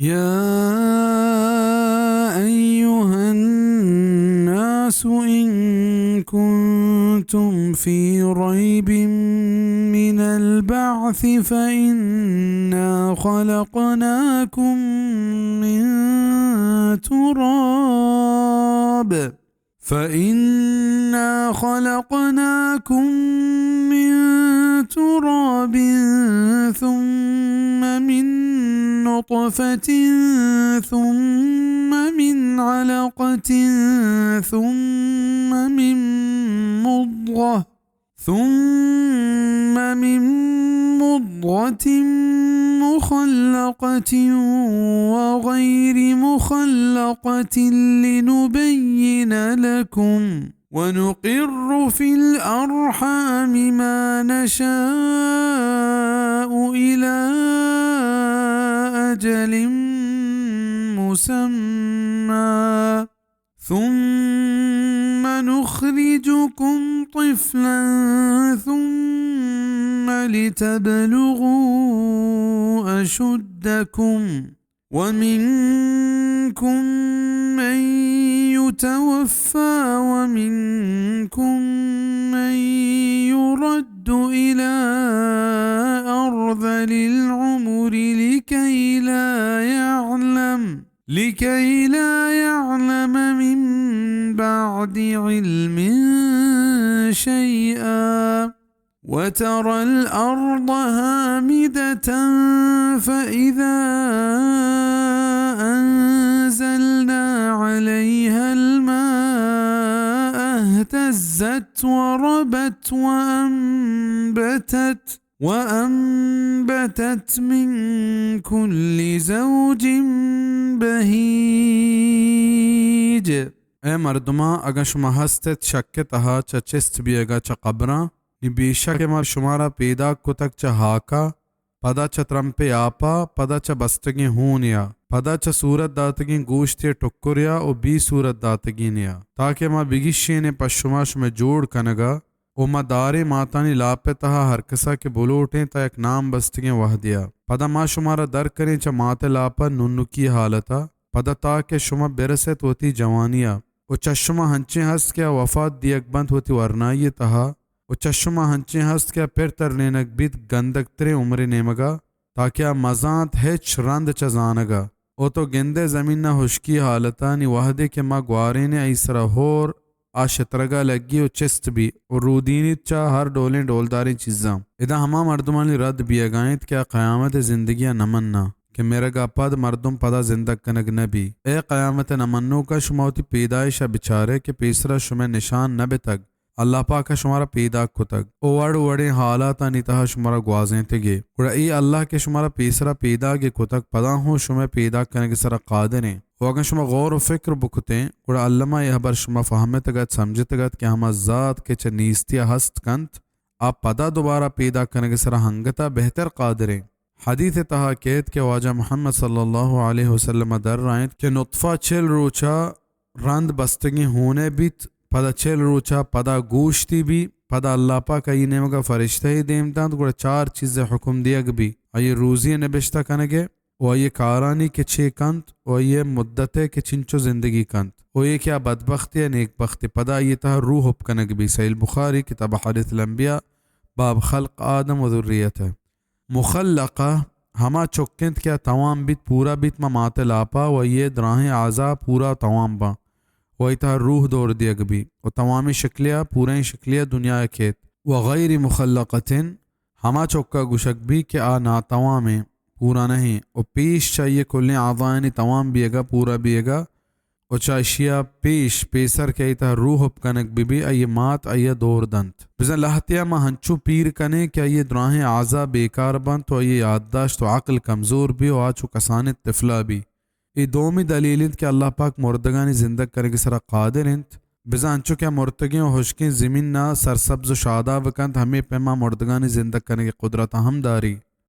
يا أيها الناس إن كنتم في ريب من البعث فإنا خلقناكم من تراب فإنا خلقناكم من تراب ثم من نطفة ثم من علقة ثم من مضغة ثم من مضغة مخلقة وغير مخلقة لنبين لكم ونقر في الأرحام ما نشاء إلى أجل مسمى ثم نخرجكم طفلا ثم لتبلغوا أشدكم ومنكم من يتوفى ومنكم من يرد إلى أرذل العمر لكي لا يعلم لكي لا يعلم من بعد علم شيئا وترى الأرض هامدة فإذا أنزلنا عليها الماء اهتزت وربت وأنبتت وأنبتت من كل زوج بهيج۔ اے مردماں، اگاں شما ہست ات شک ءِ تہا چہ چست بیگ ءَ چہ قبراں، نی بے شک ما شمارا پیداک کتگ چہ ہاک ءَ، پدا چہ ترمپے آپ ءَ، پدا چہ بستگیں ہون ءَ، پدا چہ صورت داتگیں گوشتے ٹکرے ءَ و بے صورت داتگینے ءَ، تاکہ ما بگیشینیں پہ شما شمئے جوڑ کنگ ءَ و ما داریں ماتانی لاپ ءِ تہا ہرکس ءَ کہ بلوٹیں تاں یک نام بستگیں وہدے ءَ۔ پدا ما شمارا در کنیں چہ مات ءِ لاپ ءَ ننکی حالت ءَ، پدا تاکہ شما برس ات وتی جوانی ءَ۔ و چہ شما ہنچیں ہست کہ آ وفات دیگ بنت وتی ورنائی ءِ تہا، و چہ شما ہنچیں ہست کہ آ پر ترینگ بیت گندگ تریں عمرے نیمگ ءَ، تاکہ آ مزانت ہچ رند چہ زانگ ءَ۔ و تو گندئے زمین ءَ ہشکی حالت ءَ، نی وہدے کہ ما گوارینیں آئی سرا ہور، آ شترگ ءَ لگی و چست بی و رودینیت چہ ہر ڈولیں ڈولداریں چیزاں۔ ادا ہما مردمانی رد بیگ ءَ انت کہ آ قیامت ءِ زندگی ءَ نہ مناں کہ مرگ ءَ پد مردم پدا زندگ کنگ نہ بی۔ اے قیامت ءِ نہ منوکاں، شما وتی پیدائش ءَ بچارئے کہ پیسرا شمئے نشان نہ بتگ۔ اللہ پاک ءَ شمارا پیداک کتگ و وڑ وڑیں حالاتانی تہا شمارا گوازینتگ ئے۔ گڑا اے اللہ کہ شمارا پیسرا پیداک ئے کتگ، پدا ہوں شمئے پیداک کنگ ءِ سرا قادر ایں۔ و اگاں شما غور و فکر بکتیں، گڑا الما اے ہبر شما فہمتگ ات، سمجھتگ ات کہ ہما ذات کہ چہ نیستی ءَ ہست کنت، آ پدا دوبارہ پیداک کنگ ءِ سرا انگت ءَ بہتر قادر ایں۔ حدیث ءِ تہا کیت کہ واجہ محمد صلی اللہ علیہ وسلم ءَ درائینت کہ نطفہ چل روچ ءَ رند بستگیں ہونے بیت، پدا چل روچ ءَ پدا گوشتے بی، پدا اللہ پاک آئی نیمگ ءَ فرشتہ یے دیم دنت، گڑا چار چیز ءِ حکم دیگ بی، آئی ءِ روزی ءِ نبشتہ کنگ ءِ، و آئی ءِ کارانی کہ چے کنت، و آئی ءِ مدت ءِ کہ چنچو زندگی کنت، و اے کہ آ بدبختے یا نیک بختے۔ پدا آئی ءِ تہا روح ہپ کنگ بی۔ صحیح البخاری، کتاب حدیث الانبیاء، باب خلق آدم و ذریتہ۔ مخلقہ ہما چک انت کہ آ توام بیت، پورا بیت ماں مات ءِ لاپا، و آئی ءِ دراہیں اعضا پورا توام باں، و آئی تہا روح دور دیگ بی، و توامیں شکلیا، پورئیں شکلیا دنیا ءَ کیت۔ و غیر مخلقۃ، ہما چکا گوشگ بی کہ آ ناتوامیں، پورا نہ ایں، و پیش چہ آئی ءِ کلیں اعضایانی توام بیگا، پورا بیگا، و چہ اشیا پیش، پیسر کہ آئی تہا روح ہپ کنگ بہ بی، آئی ءِ مات آئی ءَ دور دنت۔ بزاں لہتیا ما ہنچو پیر کنیں کہ آئی ءِ دراہیں اعضا بیکار بنت و آئی ءِ یادداشت و عقل کمزور بی و آ چو کسانیں طفلا بی۔ اے دومی دلیل انت کہ اللہ پاک مردگانی زندگ کنگ ءِ سرا قادر انت۔ بزاں انچو کہ آ مرتگیں و ہشکیں زمین ءَ سرسبز و شاداب کنت، ہمے پیما مردگانی زندگ کنگ ءِ قدرت ءَ ہم داری۔